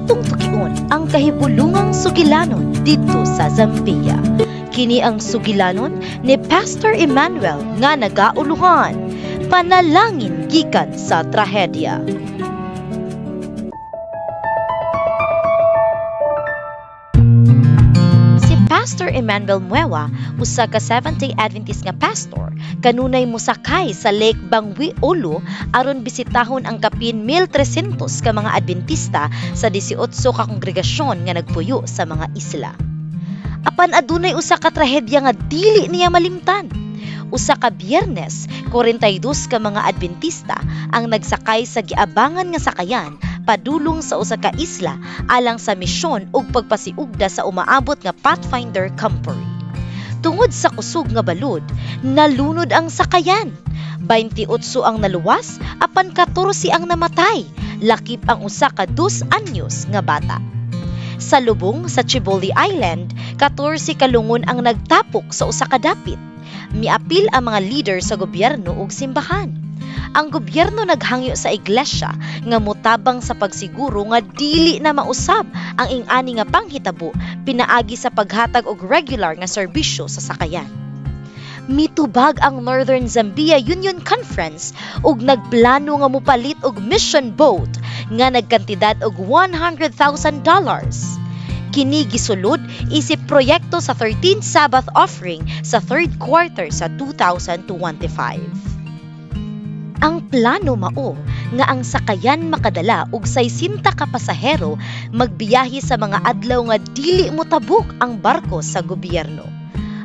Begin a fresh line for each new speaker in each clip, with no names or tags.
Atong tukion ang kahibulungang sugilanon didto sa Zambia. Kini ang sugilanon ni Pastor Emmanuel nga nagauluhan, "Panalangin Gikan sa Trahedya." Si Pastor Emmanuel Mwewa, usa ka Seventh-day Adventist nga pastor, kanunay mosakay sa Lake Bangweulu aron bisitahon ang kapin 1,300 ka mga Adventista sa 18 ka kongregasyon nga nagpuyo sa mga isla. Apan adunay usa ka trahedya nga dili niya malimtan. Usa ka Biyernes, 42 ka mga Adventista ang nagsakay sa giabangan nga sakayan padulong sa usa ka isla alang sa misyon ug pagpasiugda sa umaabot nga Pathfinder Camporee. Tungod sa kusog nga balud, nalunod ang sakayan. 28 ang naluwas apan 14 ang namatay, lakip ang usa ka 2 anyos nga bata. Sa lubong sa Chiboli Island, 14 ka lungon ang nagtapok sa usa ka dapit. Miapil ang mga leader sa gobyerno ug simbahan. Ang gobyerno naghangyo sa iglesia nga motabang sa pagsiguro nga dili na mausab ang ing-ani nga panghitabo pinaagi sa paghatag og regular nga serbisyo sa sakayan. Mitubag ang Northern Zambia Union Conference ug nagplano nga mopalit og mission boat nga nagkantidad og $100,000. Kini gisulod isip proyekto sa 13th Sabbath offering sa third quarter sa 2025. Ang plano mao nga ang sakayan makadala og 60 ka pasahero magbiyahe sa mga adlaw nga dili motabok ang barko sa gobyerno.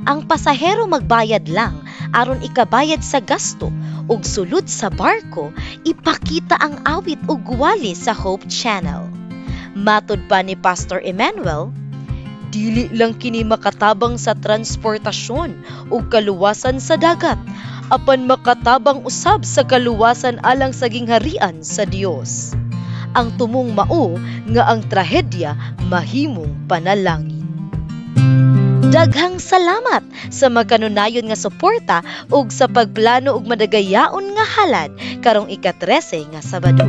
Ang pasahero magbayad lang aron ikabayad sa gasto ug sulod sa barko ipakita ang awit ug wali sa Hope Channel. Matud pa ni Pastor Emmanuel, dili lang kini makatabang sa transportasyon ug kaluwasan sa dagat, apan makatabang usab sa kaluwasan alang sa gingharian sa Dios. Ang tumong mao nga ang trahedya mahimong panalangin. Daghang salamat sa magkanunayon nga suporta ug sa pagplano og madagayaon nga halad karong ika-13 nga Sabado.